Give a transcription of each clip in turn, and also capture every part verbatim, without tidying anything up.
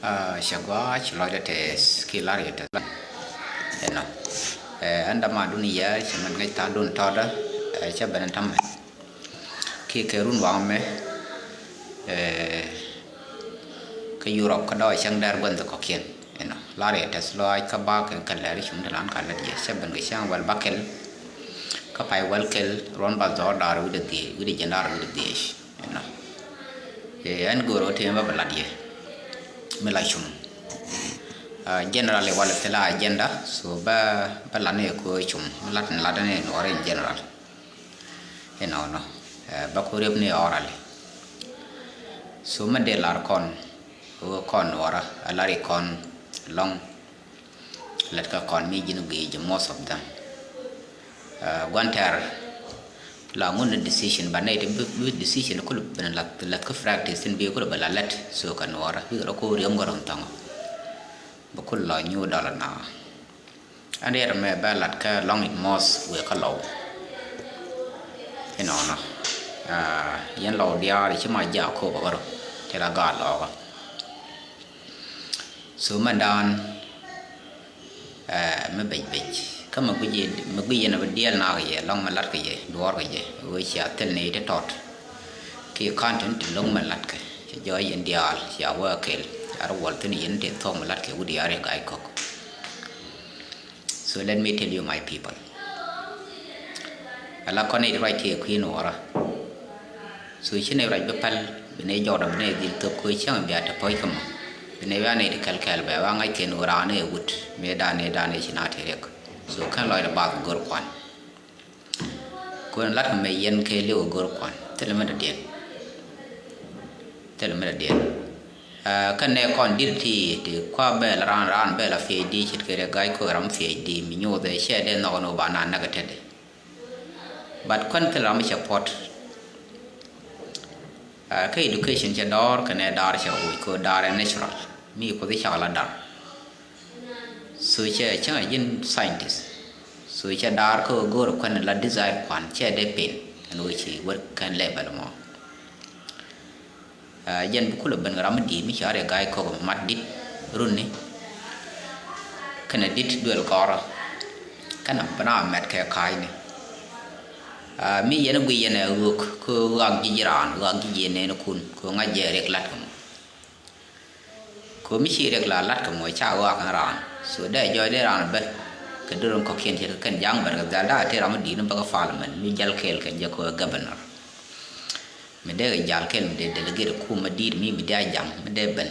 Cɛ gɔaa, ci lɔcdä tɛth ki lar yɛ tɛth. Ɛnɔ, ɛn dämadun yɛ cɛ mɛn ŋäc tha̱a̱ŋdun tɔ̱ɔ̱dä. Cɛ ben ɛn täämɛ ki kɛ run waŋ mɛ, kä Yurop kä dɔɔc cäŋ dɛr gua̱ndhi kɔ̱kiɛn. Ɛnɔ, lar yɛ tɛth lɔaac kä bak kɛ kɛ lɛr cum ti lan ka lät yɛ. Cɛ ben kɛ cäŋ wäl bäkɛl kä pay wäl kɛl, ruɔ̱n bathdɔɔr da̱r wi̱cdɛ dhieec, wi̱cdɛ jiɛn da̱r wi̱cdɛ dhieec. Ɛnɔ, ɛn go̱o̱r ɣöö tëë mɛ bä bɛ lat yɛ mi la cum. Generally walɛ thilɛ agenda, so bä, bä lat ni yɛ kɛ ɣöö cum mi lat ni lat ni nuɔɔri in general. Inɔnɔ, bä ku riep ni orally. So mɛ dee lar kɔn ɣöö kɔn nuɔɔrä a lar i̱ kɔn lɔŋ. Lät kä kɔn mi ji̱n guic, most of them. Gua̱n tɛr la ŋun ni decision, but nɛy ti bi, bi decision kul ben lath, lath kä practice tin bi kul bɛ la lät. So kɛ nuɔɔrä bikɛ rɔ ko riɛm gɔrɔn thɔŋɔ. Bɛ kul lɔ nyuur dɔlɔ na. Ɛn riɛt mɛ bɛ lat kä lɔŋ it most wëë kä lɔw. Inɔnɔ, yɛn lɔw diaal ci ma jaak kop bɛ gɔrɔ ti la gaat lɔɔkä. So mɛn daan, mi bec bec kä mi guic yɛn, mi guic yɛn a bi diɛɛl naak yɛ lɔŋ mi latkɛ yɛ, duɔɔrkɛ yɛ ɣöö cia thil ni ti tɔt. Ki content ti lo̱ŋ mi latkɛ, cɛ jɔɔc yɛn diaal, cia wä kɛl, cia rɔ wal thi̱n yɛn ti thuɔ̱k mi latkɛ wut ya̱r yɛ ga̱a̱c kɔk. So let me tell you, my people. Ala kɔn i̱ ruac tëë kui̱ nuɔɔrä. So ci nɛy ruac bi päl, bi nɛy jɔɔkdɛ, bi nɛy dhil thop kɛ cäŋ bia te puɔ̱c kä mɔ. Bi nɛy wiaa nɛy ti kɛl kɛl bɛ wa ŋa̱c kɛn ɣöö raan ëë wut mëë dan ëë dan ëë ci na te riɛk. So kɛn lɔcdɛ bath go̱r kuan. Kɔn lat kɛ mɛ yɛn kɛ liw go̱r kuan. Thilɛ mi dɔ̱diɛn. Thilɛ mi dɔ̱diɛn. Kä nɛ kɔn di̱t ti, ti kua bɛl raan, raan bɛl a PhD ce̱tkɛ rɛ ga̱c kɔ ram PhD mi nyothɛ cɛ dee nhɔk ni wä ba na näk tetdɛ. But kuan thil ram cɛ puɔt. Kä education cɛ dɔɔr kɛ nɛ daar cɛ wuc kɔ daar ɛ natural. Mi kuoth cak la dar. So cɛ cäŋ a ji̱n scientist. So cɛ daar kä go̱o̱r kuan la desire kuan cɛ dee pen. Ɛn wä ci wär kɛn level mɔ. Jɛn bi kulɛ ben ram mi di̱i̱t mi cɔal i̱ ga̱a̱c kɔk mi mat di̱t runi. Kɛnɛ di̱t duel gɔrä. Kɛnɛ bi na mɛt kɛ ka̱a̱cni. Mi yɛn i̱ gui yɛn ɛ ɣöök kä ɣaak ji̱ ji̱ raan, ɣaak ji̱ ji̱ nɛɛnikun, kä ŋa̱c jɛ riɛk lat kɛ mɔ. Kɛ mi ci riɛk la lat kɛ mɔ ca ɣɔaa kɛn raan. So dee jɔɔc dee raan bä kɛ duer in kɔ̱kiɛn ce̱tkɛ kɛn ja̱a̱ŋ bɛr kɛ dhal da̱a̱ tëë ram mi di̱i̱t ni bä kɛ parliament mi jäl kɛɛl kɛn jɛ kɛ ɣöö governor. Mi dee kɛ jal kɛɛl mi dee delegate kum mi di̱i̱t mi mi dee a ja̱ŋ mi dee ben.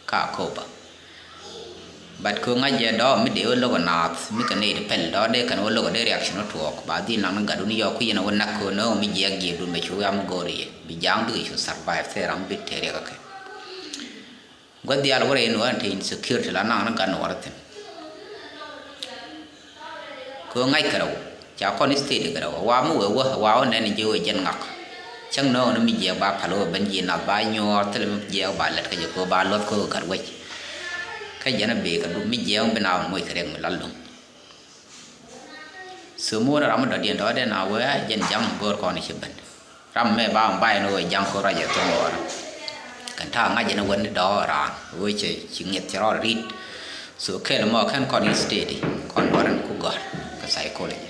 Ka kopa. But kɛ ŋa̱c jɛ dɔ̱ɔ̱k mi dee wä lo̱k ɛ naath mi kɛ nɛy ti pɛl dɔ̱ɔ̱k dee kɛn wä lo̱k ɛ dee reaction wä tuɔɔk ba dhil naŋ ni gat wun yɔɔk kui̱ yɛn ɛ wä nak kɛ wä nööŋ mi jiɛɛk jiɛɛk dun bɛ cu wiam mi go̱o̱r yɛ bi ja̱a̱ŋ bikɛ cu survive thɛɛr ram bi te riɛk ɛ kɛ. Gua̱th diaal wä rɛy nuɔɔr in te insecurity la naŋ ni gat nuɔɔr thi̱n. Kɛ ɣöö ŋa̱ckɛ rɛw ca kɔn state kɛ rɛw wa mi wee wä wa wä nɛn ji̱ wee jɛn ŋak. Cäŋ nööŋ ni mi jiɛɛk ba päl wä ben ji̱ nath ba nyuɔɔr thilɛ mi jiɛɛk ba lɛt kä jɛ kɛ ɣöö ba luɔth kä ɣöö gat wec. Kä jɛn a bëë kɛ dum mi jiɛɛk mi bi na moc kɛ riɛk mi lal dum. So muɔ̱ɔ̱n ram mi dɔ̱diɛn dɔ̱diɛn a wee jɛn ja̱ŋ go̱o̱r kɔn ci ben. Ram mɛ ba ŋuan ba ɛn ɣöö ja̱ŋ ko̱r ruac ɛ tho̱ŋ ɣɔr. Kɛn ta̱a̱ ŋa̱c ɛn ɣöö ni dɔ̱ɔ̱r raan ɣöö cɛ ci ŋi̱eth cɛ rɔɔd ri̱t. So kɛl mɔ kɛn kɔn i̱ state kɔn bɔr ɛn ku gɔ̱r kɛ psychology.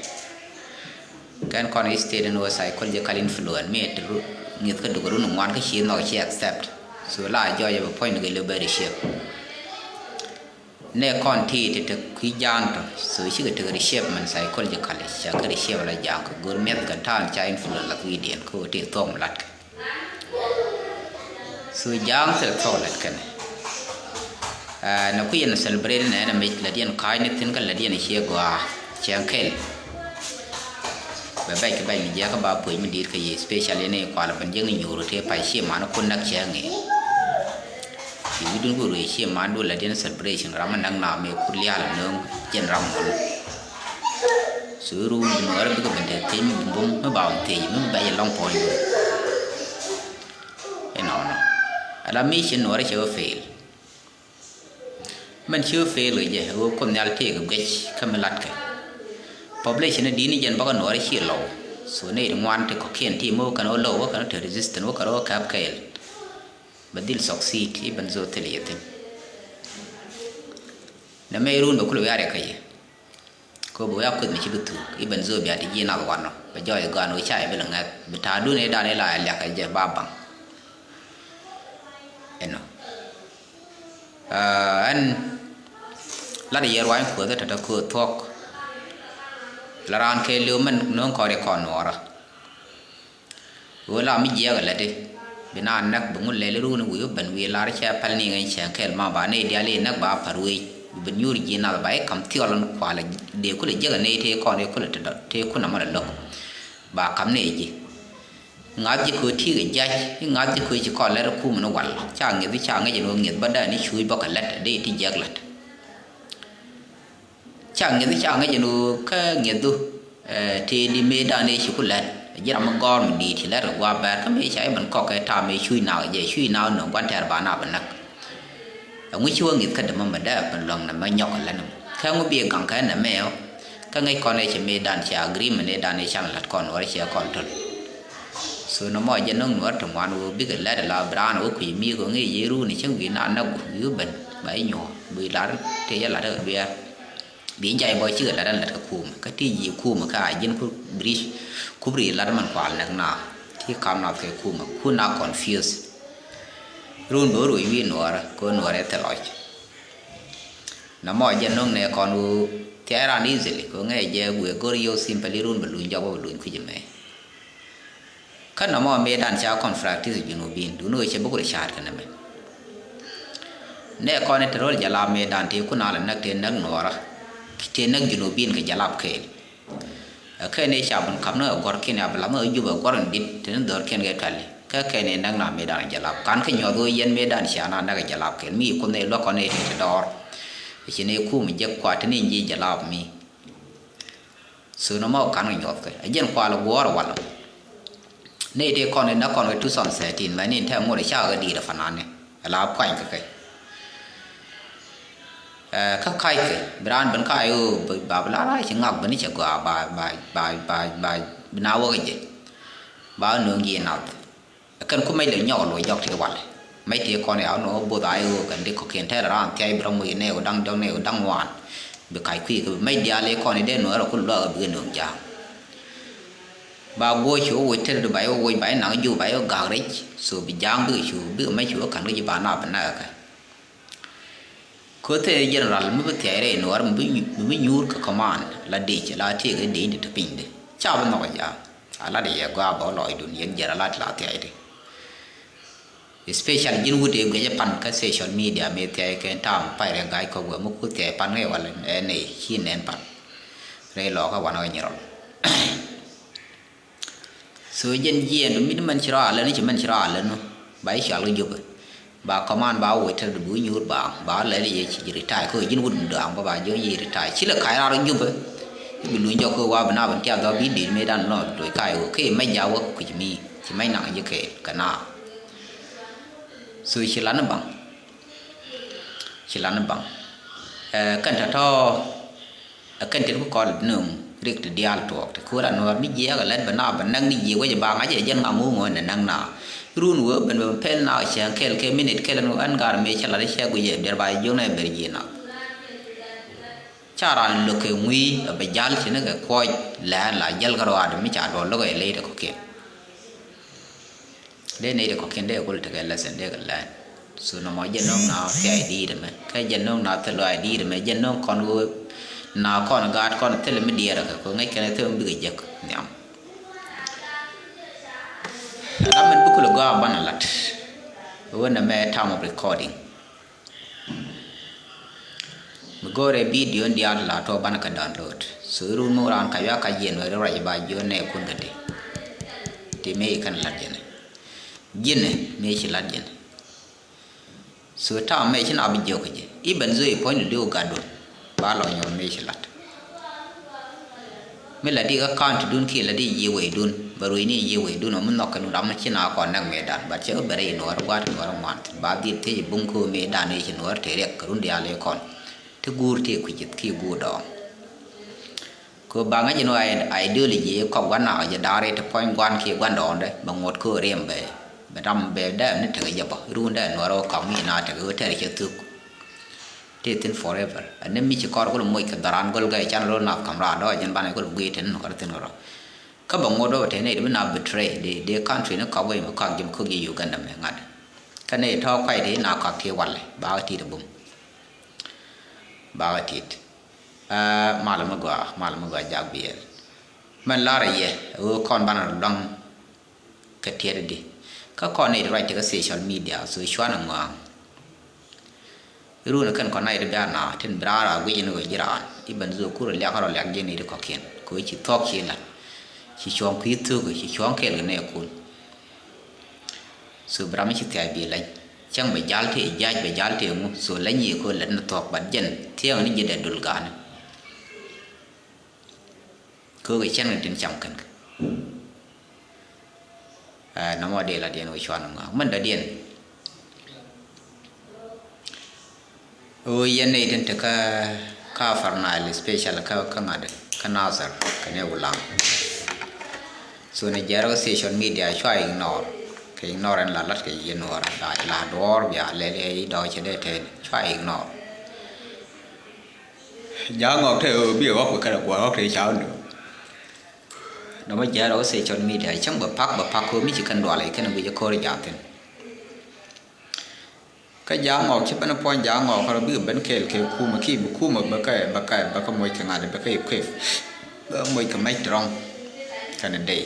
Kɛn kɔn i̱ state ɛn ɣöö psychological influence mi ɛ te ru ŋi̱eth kä dukä run ŋuan kä ci nhɔk ci accept. So la jɔɔc ɛ bɛ puɔ̱ny ni kɛ lö bɛ ri ciek. Nɛ kɔn ti ti te kui̱ ja̱a̱ŋ tɔ so cikɛ tek reshape mɛn psychologically ca kɛ reshape la ja̱a̱ŋ kɛ go̱r mi̱eth kɛ ta̱a̱n ca influence la kui̱diɛn kä ɣöö ti thuɔ̱k mi latkɛ. So ja̱a̱ŋ thil thuɔ̱k lät kɛnɛ. Nɛ kui̱ yɛn celebrate nɛ nɛ mec lät yɛn ka̱a̱cni thi̱n kä lät yɛn ciɛ gɔaa cɛ kɛl. Bɛ bɛc kɛ bɛc mi jiɛk kä ba puec mi di̱i̱t kä yɛ especially ni kual ben jiäk ni nyuur tëë pay ciɛ man kun näk cɛ ŋëë. Ci wi̱c dun ku ruëë ciɛ man dun la diɛn celebration ram mi näk na mi kur lial nööŋ jɛn ram mɔl. So ru bi nuɔɔr bikɛ ben te thiec mi bum mi ba ɣɔn thiec mi bɛc lɔŋ puɔl yun. Inɔnɔ ala mi ci nuɔɔr cɛ wä fail. Mɛn ci wä fail kɛ jɛ wä kun nhial tëëk guec kä mi latkɛ. Population ni di̱t ni jɛn bäkä nuɔɔr ci lɔw. So nɛy ti ŋuan ti kɔ̱kiɛn ti mi wä kɛn wä low wä kɛn wä te resistant wä kɛn wä kɛp kɛɛl. Bɛ dhil succeed i̱ ben zol thil yɛ thi̱n. Nɛmɛ irun bɛ kulɛ wiaa riɛk kä yɛ. Kɛ ɣöö bɛ wiaa kueth mi ci bi thuk i̱ ben Zobia ti ji̱ nath wanɔ bɛ jɔɔc gɔaa ni ɣöö ca yɛ bi lɛ ŋɛth bi ta̱a̱dun ëëdan ëë la ɛ liak kɛ jɛ ba baŋ. Ɛnɔ. Ɛn lat yɛ ruany kuäth ɛ tɔ̱tɔ̱ kööth thuɔ̱k. La raan kɛɛliw mɛn no̱o̱ŋ kɔn riɛk kɔn nuɔɔrä. Ɣöö la mi jiɛɛk ɛ lätdi bi naan näk bi ŋut lɛl i̱ ruun i̱ wi̱i̱ wä ben wi̱i̱ lar cɛ päl ni ŋäc cɛ kɛl ma ba nɛy diaal i̱ näk ba pär wec bi ben nyuur ji̱ nath ba i̱ ka̱m thiɔl ɛn kualɛ dee kulɛ jiäk ɛ nɛy tëë kɔn i̱ kulɛ te dɔ̱t tëë kun amɔ lɛ lo̱k. Ba ka̱m nɛy ji̱ i̱ ŋa̱th ji̱ köö ti̱i̱k ɛ jiac i̱ ŋa̱th ji̱ köö ci kɔn lɛr kum ni wal ca ŋi̱eth i̱ ca ŋäc ɛn ɣöö ŋi̱eth bä dee ni cuuc bä kɛ lät ɛ dee ti jiɛɛk lät. Ca ŋi̱eth ca ŋäc ɛn ɣöö kä ŋi̱ethu tëë di mëëdan ëë ci ku lät ji̱ ram mi gɔ̱r mi di̱i̱t ci lät kɛ gua̱a̱p bɛ̈ɛ̈r kä mëë ca i̱ ben kɔk kɛ ta̱a̱ mëë cuc naak jɛ cuc naak nöŋ gua̱n tɛ̈r ba naak bi näk. Ɛŋu ci wä ŋi̱eth kä dämä mi dee ben luäŋ nɛ mɛ nyɔk kɛ lät nɛ mɛ kä ɛŋu bi gaŋ kɛ nɛ mɛ ɔ. Kä ŋäc kɔn ëë ci mëëdan ci agreement ëëdan ëë can la̱t kɔn wär ciɛ kɔn töl. So nɔmɔ jɛ no̱ŋ nuɔ̱ɔ̱r ti ŋuan ɣöö bikɛ lät ala bi raan wä kui̱ mi kɛ ŋi̱i̱c yɛ run cäŋ wi̱i̱ naan näk gui̱ wä ben ba i̱ nyuɔ̱ɔ̱r bi lar tëë jɛ la̱t ɛ dueer. Bi jay bɔ cikɛ lat ɛn lat kɛ kumɛ kä ti ji̱ kumɛ kä a ji̱n ku bridge ku bridge lat man kual nɛk na ti kam nath kɛ kumɛ ku na confuse. Run bɛ wä ruɔc wi̱i̱ nuɔɔrɛ kɛ wä nuɔɔrɛ thil lɔc. Nɔmɔ jɛ no̱ŋ nɛ kɔn wu thia̱a̱ ran easily kɛ wä ŋɛɛ jɛ guɛ go̱r yio̱w simple run bɛ luny jɔk bä bɛ luny kui̱c ɛmɛ. Kä nɔmɔ mëëdan ca kɔn practice Junubin duundɛ ɣöö cɛ bä kulɛ ca̱a̱t kɛ nɛmɛ. Nɛ kɔn i̱ te ro̱l jalap mëëdan tëë kun a lɛ näk tëë näk nuɔɔrä tëë näk Junubin kɛ jalap kɛɛl. Ɛ kɛn i̱ ca bun ka̱m ni ɛ guɔ̱rkiɛn a bi lath ni ɛ jup ɛ guɔ̱r in dit te ni dhɔrkiɛn kɛ kali kä kɛn i̱ näk na mëëdan jalap ka̱n kä nyuɔth ɣöö yɛn mëëdan cia na näk ɛ jalap kɛɛl mi i̱ kun i̱ luäk kɔn i̱ te dɔɔr. Ci ni kum jek kua te ni ji̱ jalap mi. So nɔmɔ ka̱n kɛ nyuɔthkɛ ɛ jɛn kual guɔ̱ɔ̱r walä. Nɛy tëë kɔn in däk kɔn kɛ two thousand thirteen mɛ ni in tɛm ŋot ɛ cakɛ di̱i̱t ɛ fanani ɛ la pua̱ny kɛ kɛ. Ɛ kä ka̱ckɛ bi raan ben ka̱c ɣöö ba bi la rac ci ŋak ben i̱ cɛ gɔaa ba ba ba ba ba bi na wäk ɛ jɛ. Ba nööŋ ji̱ nath. Kɛn ku mec lɛ nyɔk luɔc jɔk ti walɛ mec ti kɔn ya nɔ both a i̱ ɣöö kɛn di kɔkiɛn tɛl raan thiac bi rɔ muc nɛ ɣöö da̱ŋ jɔk nɛ ɣöö da̱ŋ ŋuan. Bi kac kui̱ kɛ mec diaal i̱ kɔn i̱ dee nuɔɔr ɛ ku luak ɛ bikɛ nööŋ ja̱a̱ŋ. Ba guɔc cu wä woc tɛl di ba i̱ wä woc ba i̱ naŋ jiu ba i̱ wä gak rɛc so bi ja̱a̱ŋ bikɛ cu bikɛ mec cu wä ka̱n rɛc ba na bi nak ɛ kɛ. Köthɛ general mi bi thiac rɛy nuɔɔr mi bi nyuur kɛ command la dic la tiek i̱ dic in ti te pinydi ca bi nhɔk a ja̱a̱ŋ. A lat yɛ gɔaa bä lɔcdun yɛn jiɛn a lat la thiac ti. Especially ji̱n wut ëë guic ɛ pan kä social media mëë thiac kɛn tam pay rɛ ga̱a̱c kɔk wee mi ku thiac pan kɛ wal ɛ nɛy ci nɛn pan. Rɛy lɔɔkä wan ɣä nyirɔl. So jɛn jiɛɛn du mit mɛn ci rɔ alɛ ni ci mɛn ci rɔ alɛ nu ba i̱ cɔal kä jopɛ. Ba kɔman ba wä tɛr du bu nyuur ba ba lɛ ni yɛ ci retire kä ji̱n wut mi dɔaŋ ba ba jiɔn yɛ retire ci lɛ ka̱c rar jopɛ. I̱ bi luny jɔk kä wa bi na bi tiath dhɔk bi dit mëë dan nɔ doc ka̱c wä kä i̱ mɛc ja wä kui̱c mi ci mɛc naŋ ji̱ kɛɛl kɛ na. So ci lan i̱ baŋ ci lan i̱ baŋ. Ɛ kɛn tɔ̱tɔ̱. Ɛ kɛn tin ku kɔl nöŋ rik ti diaal tuɔɔk ti köör a nuɔɔr mi jiɛɛk ɛ lät bɛ na bɛ näk ni jiɛɛk wec ɛ ba ŋa̱c ɛ jɛn ŋa̱ ŋuuŋ ɣöö nɛ näk na. Run wee ben bɛ pɛl na cäŋ kɛl kɛ minit kɛl ɛn ɣöö ɛn gar mëë cɛ lat i̱ cɛ guic ɛ der ba jiök nɛ ber ji̱ na. Ca raan lo̱k kɛ ŋui̱ ɛ bɛ jal ci ni kɛ kuɔc lɛɛn la jäl kä ruaadɛ mi ca duɔl lo̱k ɛ ley ti kɔ̱kiɛn. Dee nɛy ti kɔ̱kiɛn dee kul tekɛ lesson dee kɛ learn. So nɔmɔ jɛ nöŋ na thia̱a̱c di̱i̱t ɛmɛ kä jɛ nöŋ na thil luaac di̱i̱t ɛmɛ jɛ nöŋ kɔn ɣöö na kɔn gaat kɔn thil mi diɛɛr kɛ kɛ ŋäc kɛn thil mi bikɛ jek nhiam. Ram min bi kul gɔaa banɛ lat ɣöö nɛmɛ time of recording. Mi go̱o̱rɛ bidio in diaal la tuɔ banɛ kɛ download. So irun mi raan ka yua ka jiɛn wɛ ruac ba jiɔ nɛ kun kɛ ti. Ti mëë kɛn lat jɛn. Jiɛn mëë ci lat jɛn. So tam mëë ci na bi jiök kɛ jɛ. I̱ ben zoi puɔ̱ny di diw gatdun. Ba lɔ nyuɔth mëë ci lat. Mi la di kä county dun kiɛ la di yiëë wecdun bɛ ruecni yiëë wecdun ɔ mi nhɔk kɛn ram mi ci na kɔn näk mëëdan but cɛ kä bɛ rɛy nuɔɔr gua̱a̱r nuɔɔr ŋuan thi̱n ba dhil thiec buŋ kä mëëdan i̱ ci nuɔɔr te riɛk kɛ run diaal i̱ kɔn ti guur ti kui̱c kiɛ guur dɔɔŋ. Kɛ ba ŋäc in wä ideology i̱ kɔk gua̱n nak jɛ da̱a̱r i̱ ti puɔ̱ny gua̱n kiɛ gua̱n dɔɔndɛ bɛ ŋuɔ̱t kä riɛm bɛ bɛ ram bɛ dɛɛm ni tekɛ jɛ bä run dɛɛm nuɔɔr wä kɔk mi na tekɛ wä tɛr cɛ thuk. Ti thin forever. Ani mi ci kɔr kul moc kɛ dhɔran gol gɛ can rol nath kam ra dɔ jin ban kul gui tin kɔr thin rɔ. Kä ba ŋot ba tɛn ni bi na betray di di country ni kɔk wi mi kɔk jim kɔk yi Uganda mi ŋat. Kä ni tɔ kɔc di na kɔk ti wal ba ti di bum. Ba ti. Mal mi gua mal mi gua jak biel. Mɛn lar yɛ ɣöö kɔn banɛ rɔ luaŋ kɛ tiɛt di kä kɔn ni ruac ti kä social media so cuan ŋɔaŋ. Run kɛn kɔn na iti bia na tin bia ra guic ni ɣöö ji̱ raan i̱ ben dhok kur liak rɔ liak ji̱ ni iti kɔkiɛn kɛ ɣöö ci thuɔ̱k ci la̱t. Ci cuɔ̱ŋ kui̱ thuk ci cuɔ̱ŋ kɛɛl kɛ nɛɛkun. So bia ram ci thiac bi leny cäŋ bɛ jal tëë jac bɛ jal tëë ŋu so leny yi kɛ ɣöö lät ni thuɔ̱k bat jɛn thiɛɛŋ ni ji̱ dɛ dul ga̱a̱ni. Kɛ ɣöö kɛ cɛn kɛ tin cam kɛn kɛ. Nɔmɔ dee la diɛn wä cuan ŋɔak mɛn dɔ̱diɛn. Ɣöö yɛn nɛy tin te kä kä Upper Nile special kä kä ŋa̱t kä Nasir kɛ nɛ Ulam. So ni jɛɛr kä social media cua ignore kɛ ignore ɛn la lat kɛ yɛn wär la la duɔɔr bia lɛl yɛ i̱ dɔɔc cɛ dee tɛn cua ignore. Ja̱a̱ŋ ŋɔk te bi ɣɔk kɛ kɛn kuɔth ɣɔk te ca wä nööŋ. Nɔmɔ jia̱a̱r ɣä social media cäŋ bɛ pak bɛ pak ko̱o̱m mi ci kɛn dual i̱ kɛn guic ko̱o̱r ja̱a̱ŋ thi̱n. Kä ja̱a̱ŋ ŋɔk ci ben puɔ̱ny ja̱a̱ŋ ŋɔk kärɔ bikɛ ben kɛɛl kɛ kumä ki bi kumä bɛ kɛ bɛ kɛ bɛ kɛ moc kɛ ŋa̱t bɛ kɛ equip. Bɛ moc kɛ mɛc tɔ̱rɔ̱ŋ kɛn dee.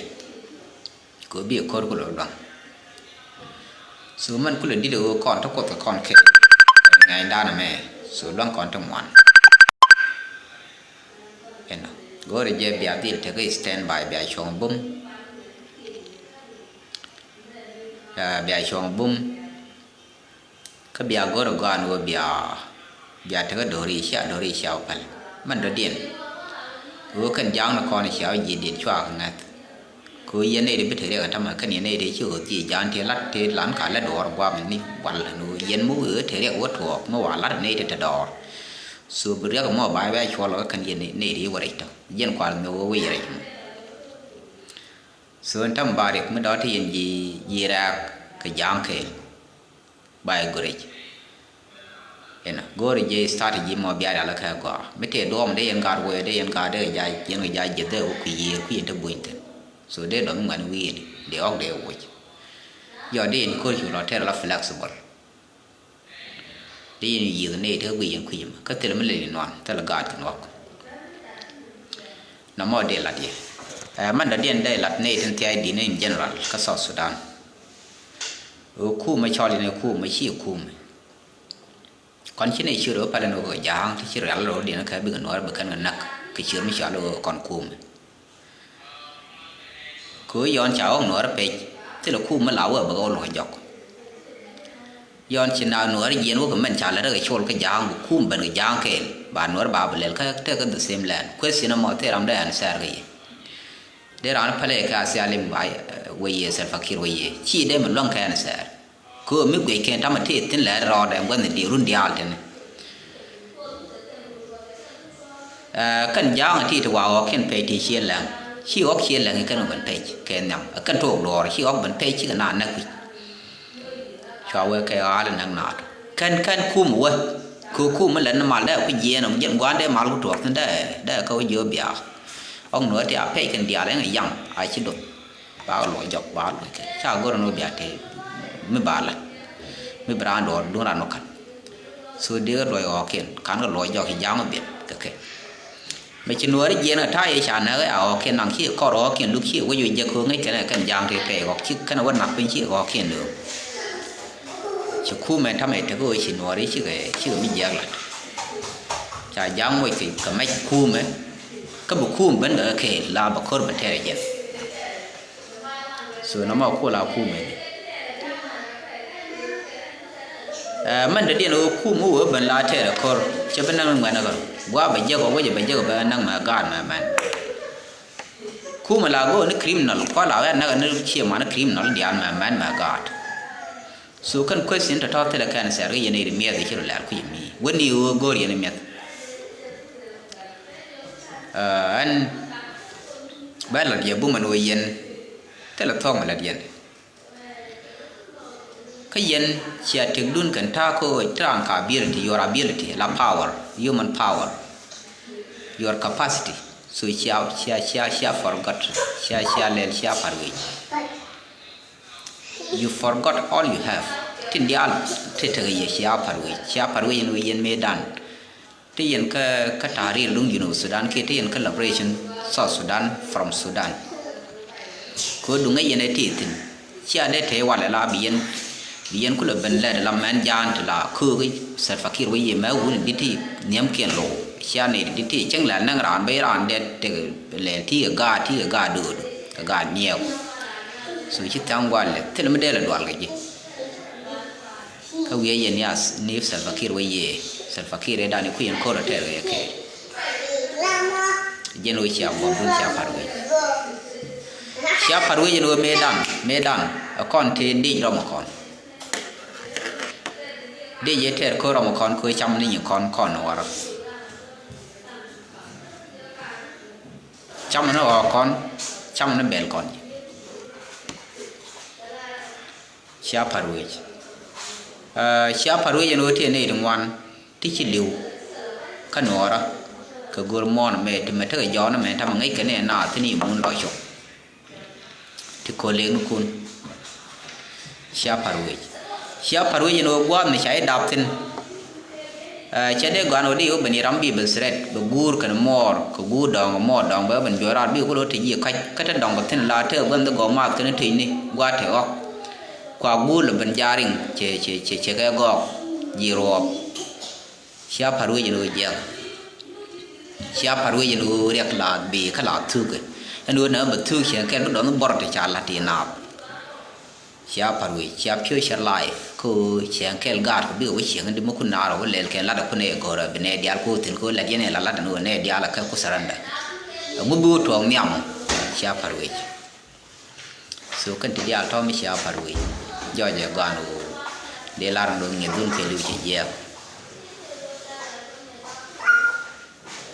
Kɛ ɣöö bi ko̱r ku lo̱k lua̱ŋ. So mɛn kulɛ di̱t ɣöö kɔn te kuoth kɛ kɔn kɛ ŋɛɛnydan ɛmɛ. So lua̱ŋ kɔn te ŋuan. Ɛnɔ go̱o̱rɛ jɛ bia dhil tekɛ stand by bia cuɔ̱ŋ bum. Bia cuɔ̱ŋ bum. Kä bia go̱r ɛ gɔaa ni ɣöö bia bia tekä do̱ri cia do̱ri cia wä päl. Mɛn dɔ̱diɛn ɣöö kɛn ja̱a̱ŋ ni kɔn cia wä ji̱ diɛn cua kɛ ŋäth. Kɛ ɣöö yɛn nɛy ti bi te riɛk ɛ tämɛ kɛn yɛn nɛy ti ci ɣöth ji̱ ja̱a̱ŋ ti lat ti lan ka lät duɔɔr gua̱a̱m ni wal ni ɣöö yɛn mi wëë te riɛk wä tuɔɔk mi wa lat nɛy ti te dɔɔr. So bi riɛk mɔ ba bia cuɔl kä kɛn yɛn nɛy ti wä rɛc tɔ yɛn kual mi wä wä yɛ rɛc mɔ. So ɛn tämɛ ba riɛk mi dɔ̱ ti yɛn ji̱ ji̱ rɛɛk kɛ ja̱a̱ŋ kɛɛl. Ba yɛ go̱rɛ ji̱. Ɛnɔ go̱rɛ ji̱ strategy mɔ bia rial kɛ gɔaa mi tëë duɔ̱ɔ̱m dee yɛn gaat wee dee yɛn gaat dee jaa yɛn kɛ jaa ji̱ dee wä kui̱ yiëër kui̱ yɛn te buny thi̱n. So dee dɔ̱ŋ ŋuɛn wi̱i̱ni dee ɣɔ̱k dee woc. Yɔ dee yɛn ko̱r cu lɔ tɛr la flexible. Dee yɛn yiëëth nɛy te guic yɛn kui̱ mɛ kä thilɛ mi lɛl yɛn nuan thilɛ gaat kɛ nuɔ̱k. Nɔmɔ dee lat yɛ. Ɛ mɛn dɔ̱diɛn dee lat nɛy tin thia̱a̱c di̱n in general kä South Sudan. Ɛ kumɛ cɔl in ɛ kumɛ ci kumɛ. Kɔn ci nɛy ciöt ɛ pal in ɣöö ja̱a̱ŋ ti ci rial rɔɔdiɛn kɛ bikɛ nuɔɔr bi kɛn kɛ näk kɛ ciöt mi cɔal ɣöö kɔn kumɛ. Kɛ ɣöö yɔn ca ɣɔ̱k nuɔɔr pec thilɛ kumɛ la wä bɛ kɛ wä luɔ̱c jɔk. Yɔn ci na nuɔɔr jiɛn wä kɛ mɛn ca lät rɛ kɛ col kä ja̱a̱ŋ bi kum ben kɛ ja̱a̱ŋ kɛɛl ba nuɔɔr ba bi lɛl kä tekɛ the same land. Question ɛmɔ thil ram dee answer kɛ yɛ. Dee raan pälɛ kɛ a thialim ba wä yɛ Salva Kiir wä yɛ ci dee mi luäŋ kɛ answer. Kɛ ɣöö mi guic kɛn tamɛ tëë thi̱n lɛɛr rɔɔdɛ gua̱th ni di run diaal tini. Ɛ kɛn ja̱a̱ŋ ti ti wa ɣɔ̱kiɛn pɛc ti ciël lɛŋ ci ɣɔ̱k ciël lɛŋ kɛn ɣɔ̱k ben pɛc kɛ nhiam ɛ kɛn took duɔɔr ci ɣɔ̱k ben pɛc cikɛ naan näk kui̱. Cua wee kɛ ɣaal näk naat kɛn kɛn kum wä. Kɛ kum mi lɛn mal dee ku jiɛɛn ɔm jiɛn gua̱a̱n dee mal ku tuɔɔk thi̱n dee dee kä wä jiö biaak. Ɣɔ̱k nuɔ̱ɔ̱r ti a pɛc kɛn diaal ɛn ɛ yam a ci do̱th. Ba kɛ luɔc jɔk ba kɛ luɔc kɛ ca go̱r ɛn ɣöö bia te mi ba la̱t mi bi raan duɔɔr duŋ raan wä ka̱n. So dee kɛ luɔc ɣɔɔkiɛn ka̱n kɛ luɔc jɔk ci ja̱a̱ŋ wä biɛt kɛ kɛ. Mɛ ci nuɔɔri jiɛɛn kɛ ta̱a̱ yɛ ca nɛk ɛ a ɣɔɔkiɛn naŋ ci kɔr ɣɔɔkiɛn luk ci wec wec jɛ ko̱o̱ŋ ŋäc kɛn ɛ kɛn ja̱a̱ŋ te pɛy ɣɔk ci kɛn ɛ wä nak piny ci ɣɔɔkiɛn lööŋ. Ci kumɛ tamɛ tekɛ ɣöö ci nuɔɔri cikɛ cikɛ mi jiɛɛk la̱t. Ca ja̱a̱ŋ moc kɛ kɛ mɛc kumɛ kä bi kum ben kɛ kɛ kɛɛl la bɛ ko̱r ben tɛɛrɛ jɛn. So nɔmɔ ku la kumɛ ni. Ɛ mɛn dɔ̱diɛn ɣöö kum mi wee ben la tɛɛrɛ ko̱r cɛ bi näk ni ŋuɛ̈tni kɛ gua̱a̱ bɛ jek ɔ wecɛ bɛ jek ɔ bɛ näk mɛ gaat mɛ mɛn. Kumɛ la go̱o̱r ni criminal kua la wee näk ni cie man ni criminal diaal mɛ mɛn mɛ gaat. So kɛn question tɔ̱tɔ̱ thilɛ kɛn sɛr kä yɛn i̱ ri miɛth i̱ ci rɔ lɛr kui̱ mi wen ni ɣöö go̱o̱r yɛn i̱ miɛth. Ɛn bɛ lɔt yɛ bumɛn ɣöö yɛn thilɛ thuɔ̱k mɛ lät yɛn. Kä yɛn cia tëkdun kɛn ta̱a̱ kä ɣöö ti raan ka ability, your ability, la power, human power, your capacity. So cia, cia, cia, cia forgot, cia, cia lɛl, cia pa̱t wec. You forgot all you have. Tin diaal ti tekɛ yɛ cia pa̱t wec, cia pa̱t wec ɛn ɣöö yɛn mëëdan. Ti yɛn kä, kä tahrir duŋ Junub Sudan kiɛ ti yɛn kä liberation South Sudan from Sudan. Kɛ ɣöö duŋ ɛ yɛn ɛ ti thi̱n. Cia dee te walɛ la bi yɛn, bi yɛn kulɛ ben lɛt la mɛn jaan ti la kööki Salva Kiir wä yɛ mɛ wuni di ti nhiamkiɛn lo̱w. Cia nɛy di ti cieŋ lɛl näŋ raan ben raan dee tek lɛl ti kɛ gaat, ti kɛ gaat döödu kɛ gaat niɛɛku. So ci tha̱a̱ŋ gua̱l lɛ thil mi dee lɛ dual kɛ ji̱. Kä wi̱i̱ yɛn ni a ni Salva Kiir wä yee. Salva Kiir ëë dan i̱ kui̱ yɛn ko̱r ɛ tɛɛr kɛ yɛ kɛɛl. Jɛn wä cia buɔ̱m dun cia pa̱t wec. Cia pa̱t wec ɛn wä mëëdan, mëëdan ɛ kɔn tëë dic rɔm ɛ kɔn. Dic ëë tɛɛr ko̱r rɔm ɛ kɔn ko̱ cam ni nyi kɔn kɔn wärä. Cam ni ɣɔɔ kɔn, cam ni bɛl kɔn. Cia pa̱t wec. Aa, cia pa̱t wec ɛn ɣöö tëë nɛy ti ŋuan ti ci li̱w kä nuɔɔrä kɛ go̱r muɔ̱ɔ̱n mɛ ti mɛ tekɛ jɔɔn mɛ tamɛ ŋäc kɛ nɛy naath thi̱n i̱ mun lɔc cok. Ti ko̱l lëëknikun. Cia pa̱t wec. Cia pa̱t wec ɛn ɣöö gua̱a̱th mi ca i̱ dap thi̱n. Ɛ, cɛ dee gɔ̱a̱n ɣöö di ɣöö ben i̱ ram bi ben threat, bɛ guur kɛn muɔɔr, kɛ guur dɔ̱ŋ, muɔɔr dɔ̱ŋ, bɛ ben juɔc raar bi kulɛ te ji̱ kac, kä te dɔ̱ŋ kɛ thi̱n la te gua̱n dhi gɔw maath kɛn tëcni, gua̱a̱th te ɣɔ̱k. Kua guur lɛ ben jaariŋ, cɛ, cɛ, cɛ, cɛ kɛ gɔɔk, ji̱ ruɔɔp. Cia pa̱t wec ɛn ɣöö jiɛk. Cia pa̱t wec ɛn ɣöö riɛk la bi kä la thuk. Ɛn ɣöö nɛ bɛ thuk cɛ kɛn bi dɔ̱ŋ bɔr te ca la̱t ti naath. Cia pa̱t wec, cia future life kä ɣöö cɛ kɛl gaat kɛ bikɛ wä cieŋ di mi kun naar wä lɛl kɛn lat kun ɛ gɔ̱rä bi nɛ diaal ku thin kä lat yɛn ɛ la lat ɛn ɣöö nɛ diaal kɛ ku surrender. Ɛŋu bi wä tuɔɔk nhiam. Cia pa̱t wec. So kɛn ti diaal tɔ̱ mi cia pa̱t wec. Jɔɔc ɛ gɔaan ɣöö dee lar ɛn ɣöö ŋi̱eth dhun kɛ li̱w cɛ jiɛɛk.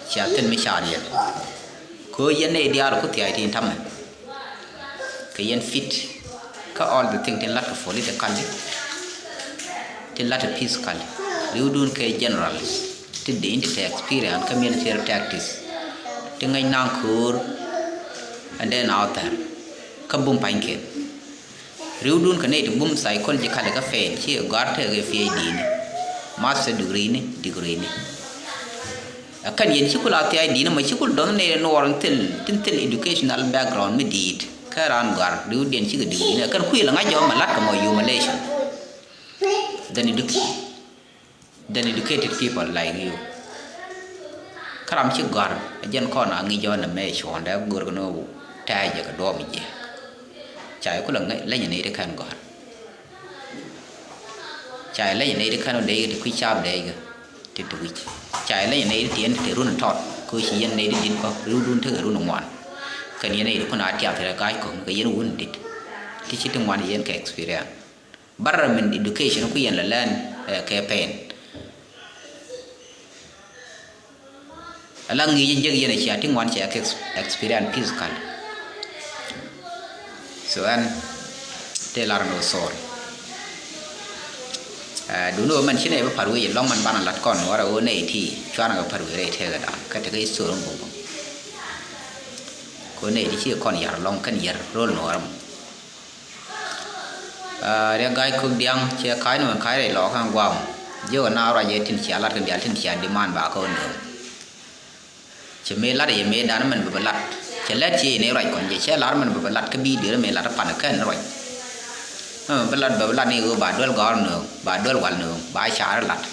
Cia thil mi car yɛn. Kɛ ɣöö yɛn nɛy diaal ku thia̱a̱c tin tamɛ. Kɛ yɛn fit. Kä all the thing tin la̱t kɛ politically. Tin la̱t kɛ physically. Ri̱wdun kɛ general. Ti dee in ti te experience kä military tactics. Ti ŋäc naŋ köör. And then out there. Kä bum pa̱nykiɛn. Ri̱wdun kɛ nɛy ti bum psychological kä pain ci gɔ̱a̱r tekɛ PhD ni, master degree ni, degree ni. Ɛ kɛn yɛn ci kul a thia̱a̱c di̱t ni mɔ ci kul dɔ̱ŋ nɛy nuɔɔr tin thil, tin thil educational background mi di̱i̱t. Kä raan gɔ̱a̱r ri̱wdiɛn cikɛ degree ni. Ɛ kɛn kui̱ lɛ ŋa̱c jɔk mɛ la̱t kɛ mɔ humiliation. Then edu-, then educated people like you. Kä ram ci gɔ̱a̱r ɛ jɛn kɔn a ŋi̱c jɔk nɛ mɛ cuɔ̱ɔ̱ŋdɛ go̱o̱r kɛ ni ɣöö tɛ̈ɛ̈c jɛ kɛ duɔ̱ɔ̱p mi jiääk. Ca yɛ kulɛ ŋäc leny nɛy ti kɛn gɔ̱a̱r. Ca yɛ leny nɛy ti kɛn ɣöö dee yɛ ti kui̱ caap dee yɛ ti ti wi̱c. Ca yɛ leny nɛy ti ti yɛn ti te run tɔt kɛ ɣöö ci yɛn nɛy ti di̱t bä ri̱wdun tekɛ run ŋuan. Kɛn yɛn nɛy ti kun a tiath rɛ ga̱a̱c kɔ̱ŋ kɛ yɛn wun di̱t. Ti ci ti ŋuan yɛn kɛ experience. Bara min education ku yɛn la learn, eh, kɛ pain. Ala ŋi̱i̱c jek yɛn a cia ti ŋuan cia kɛ ex-, experience physical. So ɛn te lar ni wä sorry. Eh, duni wä mɛn ci nɛ bä pa̱t wec lɔŋ mɛn banɛ lat kɔn wara wä nɛ iti cuanɛ kɛ pa̱t wec rɛy tëkä dan kä tekɛ history ŋuŋ. Kɛ wä nɛ iti ci kɔn yar lɔŋ kɛn yar rol ni wara mɔ. Ah, riɛk ga̱a̱c kök diaŋ cɛ ka̱c ni mɛn ka̱c rɛy lɔɔk ka̱n gua̱a̱m. Jiök ɛ na ruac yɛ tin cia lat kɛn diaal tin cia diman ba kä wä nööŋ. Cɛ mëë lat yɛ mëë dan mɛn bɛ bɛ lat. Cɛ lɛt ciɛ yɛ ni ruac kɔn jɛ cɛ lar mɛn bɛ bɛ lat kä bi duer mëë lat pan kɛn ruac. Mɛn bɛ lat bɛ bɛ lat ni ɣöö ba duel gɔ̱r nööŋ, ba duel wal nööŋ, ba car lat.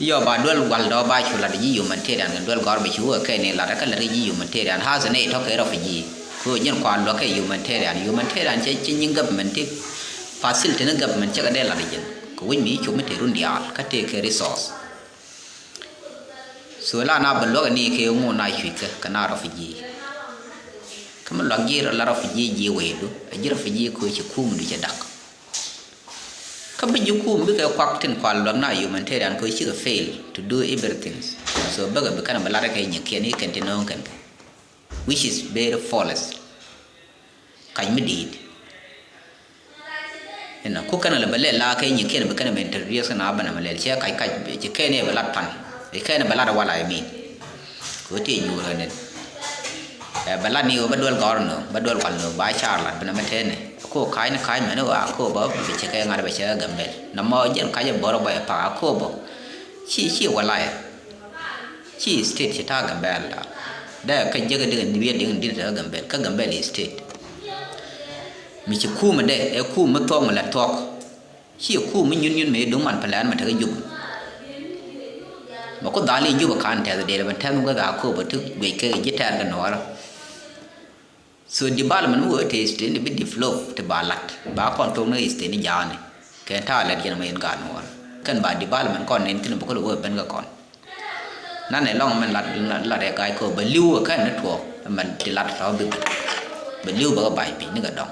Yɔ ba duel wal dɔ ba cu lat ji̱ humanitarian kɛ duel gɔ̱r bɛ cu wä kɛ ni lat kä lat ji̱ humanitarian. Has ni tɔ̱ kɛ refugee. Kɛ ɣöö jɛn kua luäk kɛ humanitarian. Humanitarian cɛ, cɛ nyiŋ government ti facility ni government cɛ kɛ dee lat jɛn. Kɛ wi̱c mi cop mi te run diaal kä tëë kɛ resource. So la na bɛ luäk ni kɛ ŋun na cui̱c kɛ kɛ na refugee. Kä mi luäk ji̱ la refugee ji̱ wecdu. Ɛ ji̱ refugee kɛ ɣöö ci kum du cɛ dak. Kä bi ji̱ kum bikɛ kuak tin kua luäk na humanitarian kɛ ɣöö cikɛ fail to do everything. So bäkɛ bi kɛn bi lat kɛ nyikiɛn i̱ kɛn ti nööŋ kɛn kɛ. Which is very false. Kac mi di̱i̱t. Inɔ ku kɛn lɛ bɛ lɛl la kɛ nyi kɛn bɛ kɛn bɛ introduce kɛn a bɛ na mɛ lɛl cɛ kac kac cɛ kɛn bɛ lat pan. Cɛ kɛn bɛ lat wala I mean. Kɛ ti nyuur kɛn. Ɛ bɛ lat ni bɛ duel gɔr nɔ, bɛ duel kɔl nɔ, ba char lat bɛ na mɛ tɛnɛ. Ko kac ni kac mɛ ni wa ko bɛ bɛ cɛ kɛ ŋar bɛ cɛ Gambɛl. Na mɔ jɛn kac bɔrɔ bɛ pa ko bɛ. Ci ci wala ya. Ci state ci ta Gambɛl da. Dee kä jek diŋ ni wiɛ diŋ dit ta Gambɛl kä Gambɛl state. Mi ci kumɛ dee ɛ kumɛ thuɔk mi la thuɔk. Ci kumɛ nyun nyun mi duŋ man plan mi tekɛ Jubɛ. Mɛ ku dhali Jubɛ kan tɛth dee bɛ tɛth mi kä dha ko bɛ ti guic kɛ ji̱ tɛr kɛ nuɔrä. So development mi wee te state ni bi develop ti ba lat ba kɔn thok ni state ni jaani. Kɛ ta lɛt yɛn ma yɛn gaat nuɔrä kɛn ba development kɔn nin thin bɛ kul wee ben kɛ kɔn. Nan ɛ lɔŋ mɛn lat lat ɛ ga̱a̱c kɛ bɛ li̱w ɛ kɛn ni tuɔɔk mɛn ti lat tɔ̱ bi ben. Bɛ li̱w bɛ kɛ ba̱ny piny ni kɛ dɔŋ.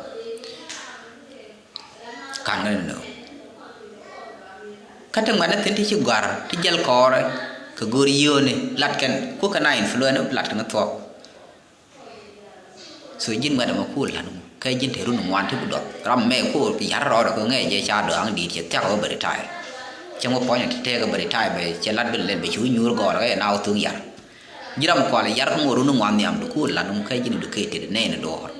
Ka̱n kɛ ni nöö kä ti ŋuɛ̈tni thi̱n ti ci gɔ̱a̱r ti jäl kɔɔrɛ kɛ go̱o̱r yio̱o̱ni lat kɛn ku kɛn a influence lat kɛn thuɔɔk. So ji̱n ŋuɛ̈t ɛmɛ ku la̱t ŋu kɛ ji̱n te run ŋuan ti bi duɔth ram mɛ ku yar rɔɔdɛ kɛ ŋɛɛ jɛ ca dɔ̱a̱ŋ di̱i̱t cɛ thiak ɣöö bɛ retire. Cɛ ŋu puɔ̱nyɛ ti tɛɛk bɛ retire bɛ cɛ lat bi lɛl bɛ cu nyuur gɔɔl kɛ yɛ na wä thuk yar. Ji̱ ram kual yar kä ŋu run ŋuan nhiam du ku la̱t ŋu kɛ ji̱n educated nɛy ni duɔɔr.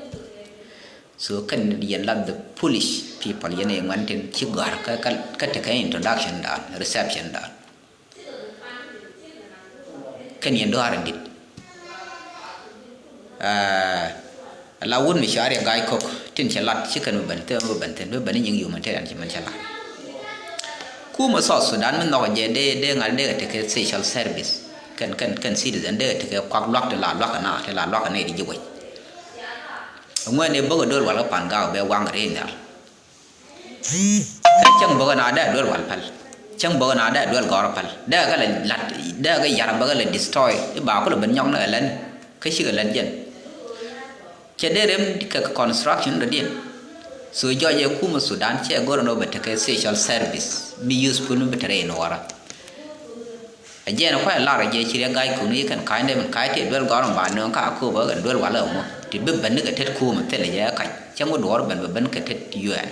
So kɛn yɛn lat the foolish people yɛn ɛ ŋuɛ̈n tin ci gɔ̱a̱r kä kä kä tekɛ introduction dan reception dan. Kɛn yɛn duaar in dit. Aa, la wut mi cɔal Riɛk Ga̱a̱c Kok tin cɛ lat ci kɛn bi ben thil mi ben thil mi ben nyiŋ humanitarian ci mɛn cɛ lat. Kumɛ South Sudan mi nhɔk jɛ dee dee ŋa̱l dee kɛ tekɛ social service kɛn kɛn kɛn citizen dee kɛ tekɛ kuak luak ti la luak kɛ na ti la luak kɛ na di ji̱ wec. Ŋuɛn ɛ bäkɛ do̱l wal kä Pan Gak bɛ waŋ kɛ rɛy nhial. Kä cäŋ bäkɛ na dee duel wal päl. Cäŋ bäkɛ na dee duel gɔr päl dee kɛ lɛ lat dee kɛ yar bäkɛ lɛ destroy i̱ ba kulɛ ben nyɔk ni kɛ lɛn. Kä cikɛ lɛn jɛn cɛ dee rem kɛ construction dɔ̱diɛn. So jɔc ɛ kumɛ Sudan cɛ go̱r ɛn ɣöö bɛ tekɛ social service mi useful mi bi te rɛy nuɔɔrä. A jɛn kuay lar a jɛ ci Riɛk Ga̱a̱c Kok ni kɛn ka̱ny dee min ka̱ny tëë duel gɔ̱rä ba nööŋ ka Akobo kɛn duel walɛ ɔmɔ ti bi ben ni kɛ tet kuumɛ thilɛ jɛ kac cä ŋut duɔ̱ɔ̱r ben bɛ ben kɛ tet U N.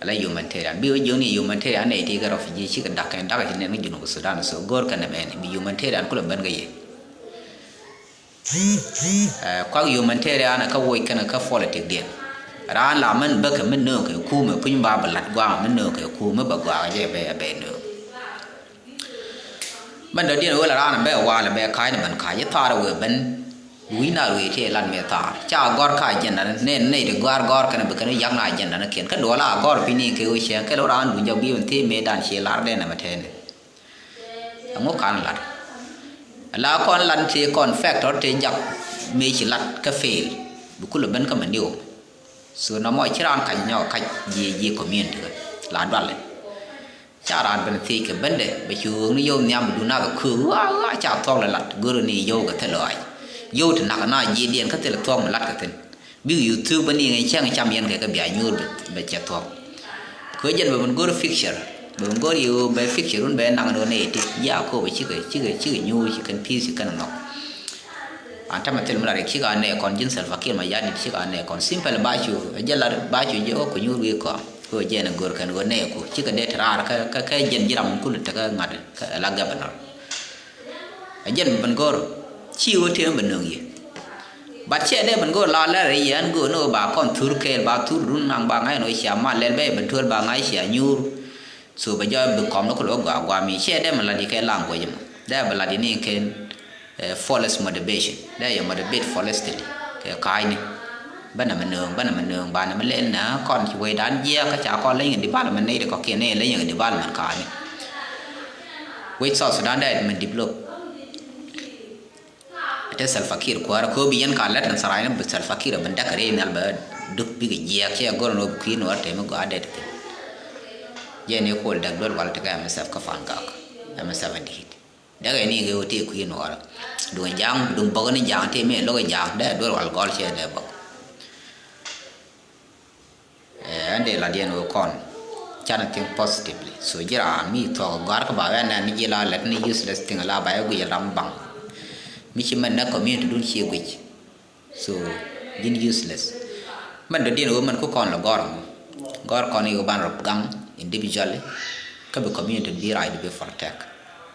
Ala humanitarian bi wä jiökni humanitarian nɛy ti kɛ refugee cikɛ da̱k kɛn da̱k ci nɛn kä Junub Sudan so go̱o̱r kɛn ɛmɛn bi humanitarian kulɛ ben kɛ yɛ. Ɛ, kuak humanitarian kä woc kɛn kä politic diɛn. Raan la mɛn bäkɛ mi nööŋ kɛ kuumɛ puny ba bɛ lat gua̱a̱ŋ mi nööŋ kɛ kuumɛ bɛ gua̱a̱ŋ jɛ bɛ bɛ nööŋ. Mɛn dɔ̱diɛn ɣöö la raan bɛ wa̱a̱ lɛ bɛ ka̱a̱cni ben ka̱a̱c i̱ thaar ɛ wëë ben. Wi̱i̱ na ruëë tëë lat mëë thaar ca gɔ̱r ka agenda ni nɛy ti gɔ̱a̱r gɔ̱r kɛn bi kɛn yak na agenda ni kiɛn kä duɔl a gɔ̱r pi̱ni kɛ ɣöö cɛ kɛl ɣöö raan duŋ jɔk bi wän thii mëë dan ciɛ lar dɛn ɛmɛ tɛɛni. Ɛŋu kan lat ala kɔn lat tëë kɔn factor tëë jak mëë ci lat kä fail bi kulɛ ben kä mɛ niw. So nɔmɔ ci raan kac nyɔk kac jiɛ jiɛ community kä la dualɛ. Ca raan ben thiec kɛ bendɛ bɛ ci ɣööŋni yio̱w nhiam bi dun nath köök ɣaa ɣaa ca thuɔ̱k lɛ lat görä ni yio̱w kɛ thilɛ ɣaac. Yio̱w ti nak na ji̱ diɛn kä thilɛ thuɔ̱k mi lat kɛ thi̱n. Bik yio̱w thuk bä ni ŋäc cäŋ cam yɛn kɛ kɛ bia nyuur bɛ bɛ cɛ thuɔ̱k. Kɛ jɛn bɛ ben go̱r picture bɛ ben go̱r yio̱w bɛ picture wun bɛ naŋ ni ɣän ɛ ti ji̱ a kööbä cikɛ cikɛ cikɛ nyuur ci kɛn pi̱i̱th ci kɛn nhɔk. An tamɛ thil mi la rɛk cik a nɛ kɔn ji̱n Salva Kiir Mayardit cik a nɛ kɔn simple ba cu a jɛ la ba cu jɛ ɣɔk ku nyuur wi̱i̱ kɔn. Kɛ ɣöö jɛn a gör kɛn ɣöö nɛ ku cikɛ dee te raar kä kä jɛn ji̱ ram kul tekä ŋa̱t kä la governor. A jɛn ben gör ci ɣöö tëë ben nöŋ yɛ. But cɛ dee ben gör la lɛr yɛ ɛn gör ni ɣöö ba kɔn thur kɛɛl ba thur run naŋ ba ŋa̱c ɛn ɣöö cia mal lɛl bɛ ben tuöl ba ŋa̱c cia nyuur. So bɛ jɔɔc bi kɔm ni kulɛ wä gɔaa gɔaa mi ciɛ dee mi lat yi kɛ language mɔ dee bi lat yi ni kɛn. False motivation dee yɛ motivate falsely kɛ ka̱a̱cni. Bä nɛ mi nööŋ bä nɛ mi nööŋ ba nɛ mi lɛl nɛ kɔn ci wecdan jiɛɛk kä ca kɔn leny kɛ development nɛy ti kɔ̱kiɛn nɛy leny kɛ development ka̱a̱cni. Wec South Sudan dee mi develop. Te Salva Kiir kuäärä kööbi yɛn ka lät kɛn tharac ni bi Salva Kiir a ben däk kɛ rɛy nhial bɛ duk bikɛ jiɛɛk cɛ go̱r ni wä bi kui̱ ni wä tɛm mi gɔaa dee ti thin. Jɛ ni kol däk duel wal ti kɛ M S F kä Pan Gak. M S F a di̱i̱t däk ɛ ni kɛ wä tëë kui̱ ni wä rɔ duŋ ja̱a̱ŋ duŋ bäk ni ja̱a̱ŋ tëë mi lo̱k ja̱a̱ŋ dee duel wal gɔl cɛ dee bäk. Ɛn dee la diɛn wä kɔn. Canɛ think positively so ji̱ raan mi thuɔk gɔ̱a̱r kä ba wɛn nɛn ni ji̱ la lɛt ni useless thing la ba yɛ guic ram baŋ. Mi ci mɛn nɛ community dun ci guic. So ji̱n useless. Mɛn dɔ̱diɛn ɣöö mɛn ku kɔn lɛ gɔ̱r mɔ. Gɔ̱r kɔn i̱ wä ban rɔ gaŋ individually, kä bi community bi right bi protect.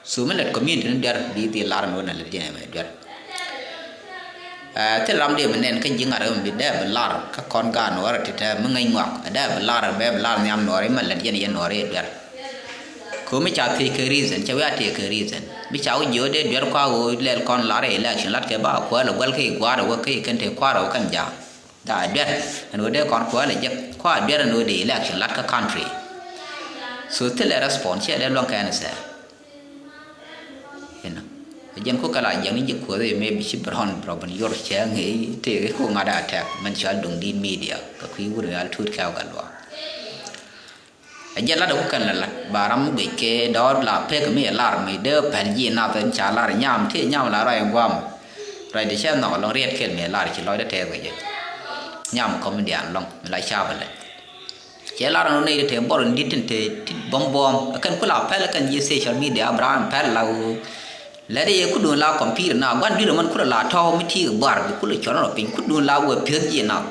So mi lät community ni duer bi dhil lar ni wä na lät jɛn ɛmɛ duer. Ɛ, thil ram diɛ mi nɛn kä ji̱ ŋa̱t ɛmɛ bi dee bi lar kä kɔn gaat Nuɔɔri ti te mi ŋäc ŋuak. Ɛ dee bi lar, bɛ bi lar nhiam Nuɔɔri, mi lät jɛn yɛn Nuɔɔri duer. Ko mi ca thiec kɛ reason, ca wi̱i̱ a thiec kɛ reason. Mi ca wä jiö dee duer kua wä lɛl kɔn lar election, lat kɛ ba kuäär lɛ guäl kä i̱ gua̱a̱r wä kä i̱ kɛn te kua̱r wä kɛn ja̱a̱ŋ. Daa duer ɛn ɣöö dee kɔn kuäär lɛ jek, kua duer ɛn ɣöö dee election lat kä country. So thilɛ response, ciɛ dee luäŋ kɛn sɛ. Inɔ. Ɛ jɛn ku kɛ la jiɛk ni ji̱ kuäär i̱ maybe ci bi rɔn bi rɔ ben yor cɛ ŋi̱i̱c tëëk i̱ ku ŋa̱t a tɛk mɛn cɔal duŋ di̱t media kɛ kui̱ wut mi al tuut kɛɛw kɛ luaak. Ɛ jɛn lat ɛ ku kɛn lɛ lat ba ram mi guic kɛ dɔɔr la pek mi ɛ lar mi dee pɛl ji̱ nath ɛn ca lar nyam ti nyam la rɔy ɛn guam. Rɔy di cɛ nhɔk ɛlɔŋ riɛt kɛl mi ɛ lar ci lɔcdɛ tɛɛth kɛ jɛ. Nyam kɔm diaal ɛlɔŋ mi la cap ɛlɛ. Cɛ lar ɛn ɣöö nɛy ti te bɔr in di̱t tin te ti buɔ̱m buɔ̱ɔ̱m ɛ kɛn ku la pɛl ɛ kɛn ji̱ social media bi raan pɛl la ɣöö Lɛt i̱ yɛ kudun la kɔmpir na gua̱n dui̱r ɛmɔn kulɛ la tɔ̱ mi ti buar bi kulɛ cuɔl rɔ piny kudun la wee piöth ji̱ nath.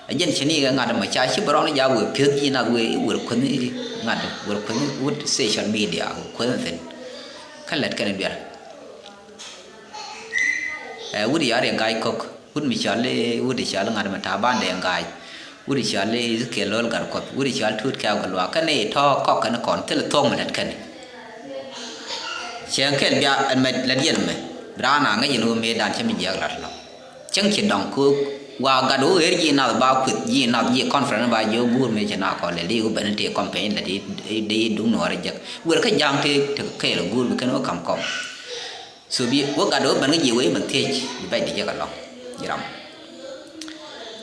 Ɛ jɛn cini kɛ ŋa̱t ɛmɔ ca ci bɛ rɔn ja̱ wee piöth ji̱ nath wee i̱ wër kuänh i̱ ŋa̱t wër kuänh wut social media wër kuänh thi̱n. Kä lɛt kɛn i̱ duer. Ɛ wut i̱ ya̱r i̱ ga̱a̱c kɔ̱k. Wut mi cɔal i̱, wut i̱ cɔal i̱ ŋa̱t mi ta̱a̱ ban dee ŋa̱a̱c. Wut i̱ cɔal i̱ Ezekiel Lo̱l Gatkuɔth. Wut i̱ cɔal Tuut Kɛɛk Gatluak. Kɛn i̱ tɔ̱ kɔk kɛn kɔn thilɛ thuɔ̱k mi lät kɛn i̱. Cieŋ kɛl bia ɛn mɛ lät yɛn mɛ. Bi raan a ŋäc yɛn ɣöö mëëdan cä mi jiääk lat lɔ. Cäŋ ci dɔŋ kɛ ɣöö wa gat ɣöö ɣer ji̱ nath ba kueth ji̱ nath ji̱ conference ba jiök guur mëë ci na kɔn lɛ li ɣöö ben tëë campaign lɛ di di duŋ nuɔɔr jek. Wer kä ja̱a̱ŋ tëë tekɛ kɛɛl ɛ guur bi kɛn ɣöö ka̱m kɔm. So bi wä gat wä ben kä ji̱ wee ben thiec bi bɛc di jek alɔŋ ji̱ ram.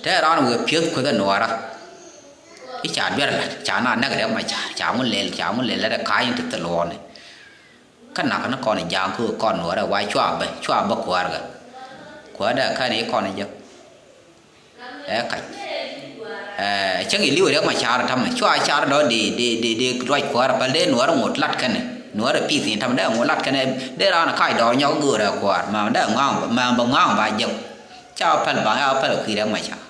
Te raan wee piöth kueth ɛ nuɔɔrä. I̱ ca duer lat ca na näk rɛk ma ca ca ŋun lɛl ca ŋun lɛl lat ɛ ka̱a̱c in te thil luɔɔni. Kä nak ni kɔn ja̱a̱ŋ kä kɔn nuɔɔrä wa cua bä cua bä kuäär kɛ. Kuäär dɛ kän i̱ kɔn jek. Ɛ kac. Ɛ cäŋ i̱ li̱w riɛk ma ca̱r ta̱mɛ cua ca̱r dɔ di di di di ruac kuäärä päl dee nuäärä ŋot lat kɛnɛ nuäärä pi̱th in ta̱mɛ dee ŋot lat kɛnɛ dee raan kac dɔɔr nyɔk göörä kuäär ma dee ŋa̱a̱ŋ ma bä ŋa̱a̱ŋ ba jek. Ca päl ba a päl kui̱ riɛk ma ca̱r.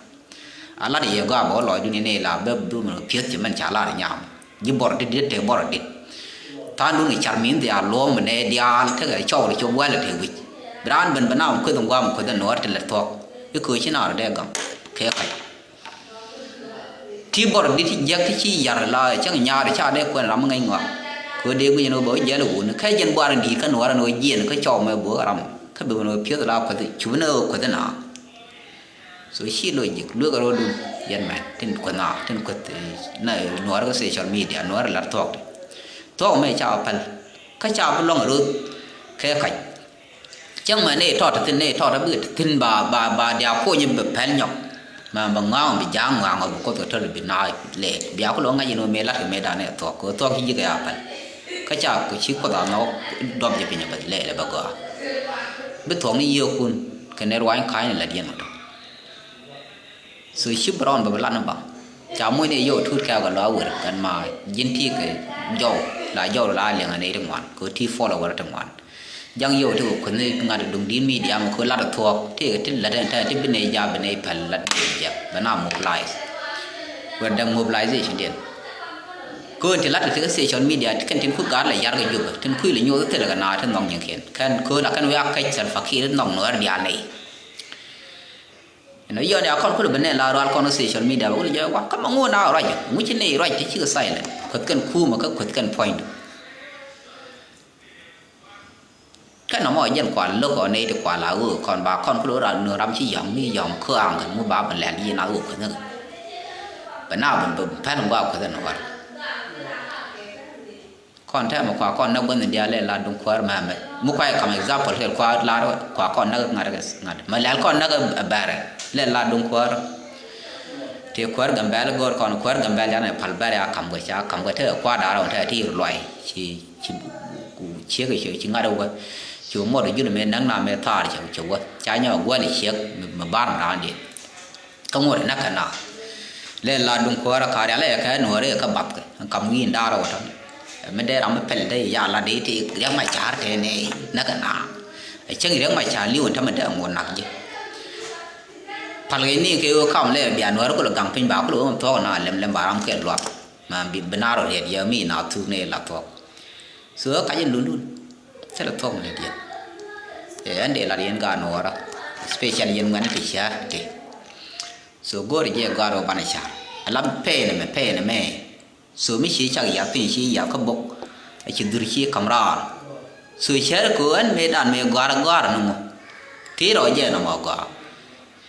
A lat yɛ gɔaa bä wä lɔcdun in ila bä dum pi̱eth ci mɛn ca lar nyam. Ji̱ bɔr dit dit te bɔr dit. Tha̱a̱ŋ dun i̱ car min dhiaal luɔ̱ɔ̱m mi nɛ diaal tekɛ cɔw ri cop wɛl ite wi̱c. Bi raan ben bi nam kueth in guam kueth in nuɔɔr ti lɛ thuɔ̱k. I̱ köö ci naar dee gaŋ kɛ kac. Ti bɔr dit ti jiäk ti ci yar la cäŋ nyaar ca dee kuɛn ram mi ŋäc ŋɔak. Köö dee guic in ɣöö bɛ wä jiɛl i̱ wun kä jiɛn buar in di̱i̱t kä nuɔɔr in ɣöö jiɛn kä cɔw mɛ bo̱o̱k ram. Kä bi wun ɣöö pi̱eth la kueth cup in ɣöö kueth in a. So ci logic lueek a ro̱o̱dun yɛn mɛn tin kueth na tin kueth na nuɔɔr kä social media nuɔɔr lat thuɔk di thuɔk mɛ ca päl kä ca bi lɔŋ a ro̱o̱d kɛ kac. Cäŋ mɛ ni tɔt thin ni tɔt a bi thin ba ba ba dia kuny bi päl nyɔk. Mɛ ba ŋa̱a̱ŋ bi ja̱a̱ŋ ŋa̱a̱ŋ bi kuoth kɛ töl bi na lɛɛt bia ku lɔ ŋa̱c in wä mɛ lat kɛ mɛ dan ni thuɔk kɛ thuɔk ci ji̱ kɛ a päl. Kä ca ku ci kuoth a nhɔk dɔp jɛ piny a bɛ lɛɛt a bɛ gɔaa. Bi thuɔk ni yiëëkun kɛ ni ruany ka̱ny ni lät yɛn wä tɔ. So ci bi rɔɔn bä bi lat ni baŋ ca muc ni yiow Tuut Kɛɛk a lɔ a wer kɛn ma ji̱n ti kɛ jɔw la jɔw la liɛŋ a ni ti ŋuan kɛ ti follower ti ŋuan. Jaŋ yiow ti kɛ kueth ni ŋa̱t duŋ di̱t mi diaam kɛ lat a thuɔɔk ti kɛ ti lät ɛn tɛn ti bi ni jaam bi ni pɛl lat ni jɛ bɛ na mobilize. Wer däŋ mobilization diɛn kɛ ɣän ti lat ti kɛ social media ti kɛn tin ku gaat la yar kɛ Jubɛ tin kui̱ la nyoth thilɛ kɛ na ti nhɔk nyiŋkiɛn kɛn kɛ ɣän a kɛn wiak kɛc Salva Kiir nhɔk nuɛɛr diaal ni. Inɔ yɔn ya kɔn kulɛ bi nɛ la rual kɔn social media bɛ kulɛ jɛ wa kä ma ŋuun na ruac ŋu ci nɛ ruac ti cikɛ silent kueth kɛn kuumä kä kueth kɛn puɔ̱nydu. Kɛn nɔmɔ jɛn kual lo̱k ɔ nɛ ti kual a ɣöö kɔn ba kɔn kulɛ ram ni ram ci yɔ̱ŋ ni yɔ̱ŋ kä aŋ kɛn ŋu ba bɛ lɛl yi na ɣöö kueth ni kɛ bɛ na bɛ pɛl ŋuak kueth ni wär. Kɔn tɛmɛ kua kɔn näk gua̱n in diaal lɛ la duŋ kuäär mɛmɛ mi kua yɛ kam example kɛ kua lar kua kɔn näk ŋa̱t kɛ ŋa̱t mɛ lɛl kɔn näk ɛ bɛrɛ lɛ la duŋ kuäär. Tëë kuäär Gambɛl go̱o̱r kɔn kuäär Gambɛl yanɛ pal bɛrɛ a kam kɛ ca kam kɛ tekɛ kua da̱rä wä tekɛ ti yir luay ci ci ciek ci ŋa̱t wä ci wä muɔt wä jul mɛ näk na mɛ thaar cɛ wä ca nyɔk guäl ciek mi bar mi da̱a̱n diɛn. Kä ŋuɔ̱t inä kɛ naath lɛ la duŋ kuäärä ka̱r yalɛ kɛ nuɔ̱ɔ̱rä kɛ bathkɛ ɛn kam wi̱i̱ in da̱a̱r rɛw tɔ̱. Mi dee ram mi pɛl dee ya la dee ti riɛk ma ca̱a̱r tɛɛnɛ inä kɛ naath. Ɛ cäŋ riɛk ma ca̱a̱r li̱w in tämɛ dee ŋuɔ̱t nak ji̱. Pal kɛ ni kɛ ɣöö kam lɛ bia Nuäär kulɛ gaŋ piny ba kulɛ ɣöö thuɔk na lɛm lɛm ba ram kɛ luak. Ma bi bi na rɔ riɛt yɛ mi na thuk ni la thuɔk. So kac in lundun thilɛ thuɔk ni diɛn. Ɛ ɛn dee lat yɛn gaat Nuäärä, special yɛn ŋuɛn ti cia ti. So go̱o̱r jɛ gɔaa rɔ banɛ car. Ala pɛn mɛ pɛn mɛ. So mi ci cak yath piny ci yath kä bok. A ci dhur ci kam raar. So cɛr ko ɛn mëë dan mëë gɔaa gɔaa ni ŋu. Ti rɔ jɛ nɔmɔ gɔaa.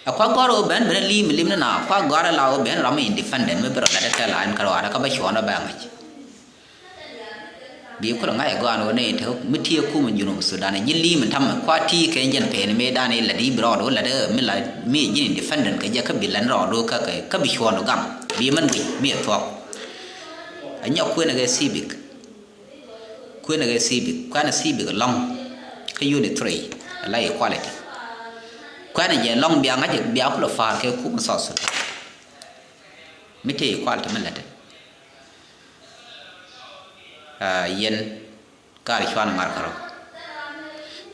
A kua gɔaa rɔ ben ben lim lim ni na kua gɔaa la wä ben ram independent mi bi rɔ la de kɛ la ɛn ka rɔ ara ka ba cuɔn rɔ bɛ ŋac. Bi kulɛ ŋa̱c ɛ gɔaa ni wä ni te mi ti ɛ kum Junub Sudan ji̱ lim in tam kua ti kɛ jɛn pɛn mëë dan ilat i̱ bi rɔɔd wä lat mi la mi ji̱n independent kɛ jɛ kä bi lat rɔɔd wä kä kɛ kä bi cuɔɔn wä gam bi mɛn guic mi ɛ thuɔk. Ɛ nyɔk kuënɛ kɛ civic. Kuënɛ kɛ civic kuɛnɛ civic lɔŋ kä unit three. Ala equality kuɛnɛ jɛ lɔŋ bia ŋa̱c bia kulɛ fa̱a̱r kɛ kum South Sudan. Mi te equality mi lat. Yɛn kar cuan ŋar kärɔ.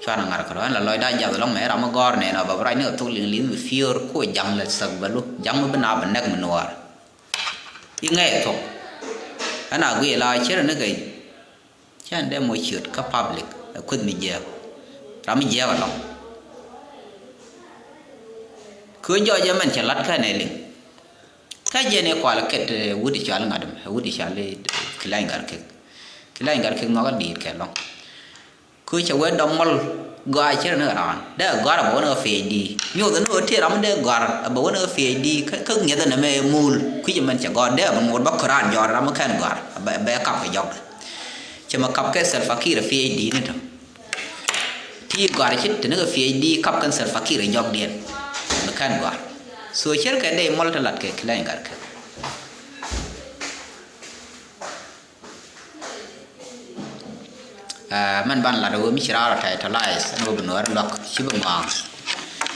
Cuan ŋar kärɔ ɛn la lɔcda jath lɔŋ mɛ ram mi gɔ̱r nɛn ɔ bɛ bi rac ni kɛ thok liŋ liŋ mi fiör ku jaŋ lɛ thäk bɛ lu jaŋ mi bi na bɛ nɛk mi nuɔɔr. Iŋɛ thok ɛn a guiy la cir ni kɛ. Cɛn dee mɔ ciöt kä public ɛ kueth mi jiɛɛk ram mi jiɛɛk ɛlɔŋ. Kö jɔɔc ɛmɛn cɛ la̱t kɛn ɛ liŋ. Kä jɛn i̱ kual ket wut i̱ cual ŋa̱t ɛmɛ wut i̱ cual i̱ Kilany Gatkiɛk. Kilany Gatkiɛk nhɔk a di̱i̱t kɛ lɔ̱ŋ. Kö cɛ wee dɔm mɔl gɔaa cɛ rɛ ni raan dee gɔ̱a̱r a bɛ wä ni ɣä P H D. Nyoth ni ɣä tëë ram dee gɔ̱a̱r a bɛ wä ni ɣä P H D kä ŋi̱eth ɛn ɛmɛ muul kui̱c ɛmɛn cɛ gɔ̱a̱r dee bɛ ŋot bä kö raan jɔ̱ɔ̱r ram mi kɛn gɔ̱a̱r a bɛ kap kɛ jɔkdɛ. Cɛ mɛ kap kɛ Salva Kiir P H D ni tɔ. Ti gɔ̱a̱r ci te ni kɛ P H D kap kɛn Salva Kiir jɔkdiɛn. Mɛ kɛn gɔ̱a̱r. So cɛr kɛ dee mɔl te lat kɛ Kilany Gatkiɛk. Mɛn ban lat wee mi ci raar ɔ tɛy tɔ laith ɛn wee bi nuɔɔr luak ci bi ŋɔaŋ.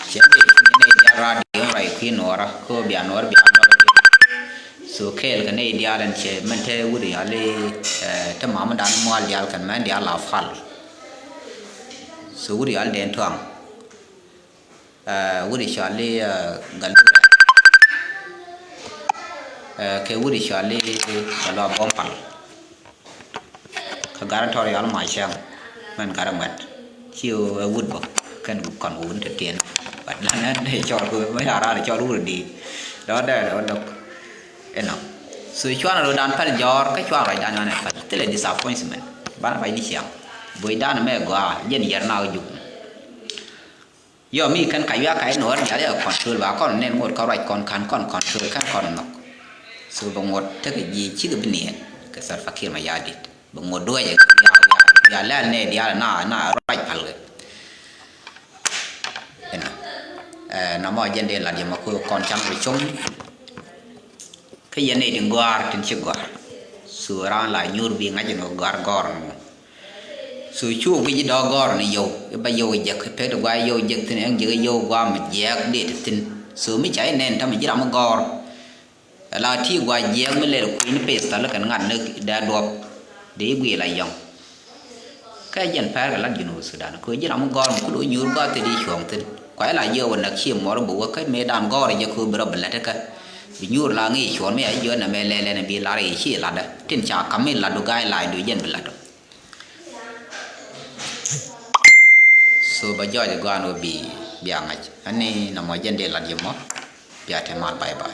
Cɛ ni ni diaal radio in ruac kui̱ nuɔɔrä ko bia nuɔɔr bia luak. So kɛɛl kɛ ni diaal ɛn cɛ mɛn te wut yali te mam dan mual diaal kɛn mɛn diaal la fal. So wut yal den tuaŋ. Wut i̱ cɔal i̱ Galura kɛ wut i̱ cɔal i̱ Galua Bompal. Kä gat in tɔr yɔal mac cäŋ mɛn gat in ŋuɛt ci ɛ wut bä kɛn kɔn wut in te tiɛn. Bat lan ɛn cɔl kɛ mɛ ca raar cɔl wut in di̱i̱t dɔ̱k dɛɛr dɔ̱k dɔ̱k. Inɔ so cuan rɔ dan pɛl jɔɔr kä cuan rɔ dan ŋan ɛ pɛl thilɛ disappointment. Ban pay ni ciaŋ boy dan mɛ gɔaa jɛn yɛr na wä juk. Yɔ mi kɛn ka yuak ka inɔ wär dial yɛ control ba kɔn nɛn ŋot ka ruac kɔn kan kɔn control kan kɔn nhɔk. So bɛ ŋot tekɛ ji̱ cikɛ bi niɛn kɛ Salva Kiir Mayardit bɛ ŋot duɔcɛ ya lɛl nɛ dial na na ruac palkɛ. Inɔ na mɔ jɛn dee lat yɛ ma ku kɔn can bi com. Kä yɛn nɛy tin gɔ̱a̱r tin ci gɔ̱a̱r. So raan la nyuur bi ŋa̱c in gɔ̱a̱r gɔ̱a̱r ni mɔ. So cu guic dɔ̱k gɔ̱a̱r ni yio̱w i̱ ba yio̱w jek pet guay yio̱w jek thi̱n ɛn jek yio̱w guam jiɛɛk dee ti thi̱n. So mi ca i̱ nɛn tamɛ ji̱ ram mi gɔ̱a̱r. La ti guay jiɛɛk mi lɛl kui̱ ni peth thal kɛn ŋa̱t ni dee duɔ̱p dee i̱ guic la yɔ̱ŋ. Kɛ jɛn pɛr kɛ lat Junub Sudan kɛ ji̱n ram mi gɔ̱r mi kul wä nyuur gɔ̱r thil i̱ cuɔ̱ɔ̱ŋ thi̱n. Kuay la jiɛ wä näk ci muɔr bi wä kä mëë dan gɔ̱r jɛ kɛ wä bi rɔ bi lät kä. Bi nyuur la ŋi̱i̱c cuɔ̱ɔ̱ŋ mi a jiɔ nɛmɛ lɛlɛn bi lar i̱ ci latdä tin ca kam mi latdu ga̱a̱c lacdu jɛn bi latdu. So bä jɔɔc gɔ̱a̱n wä bi bia ŋa̱c ani nɔmɔ jɛn dee lat yɛ mɔ. Bia te mal bye bye.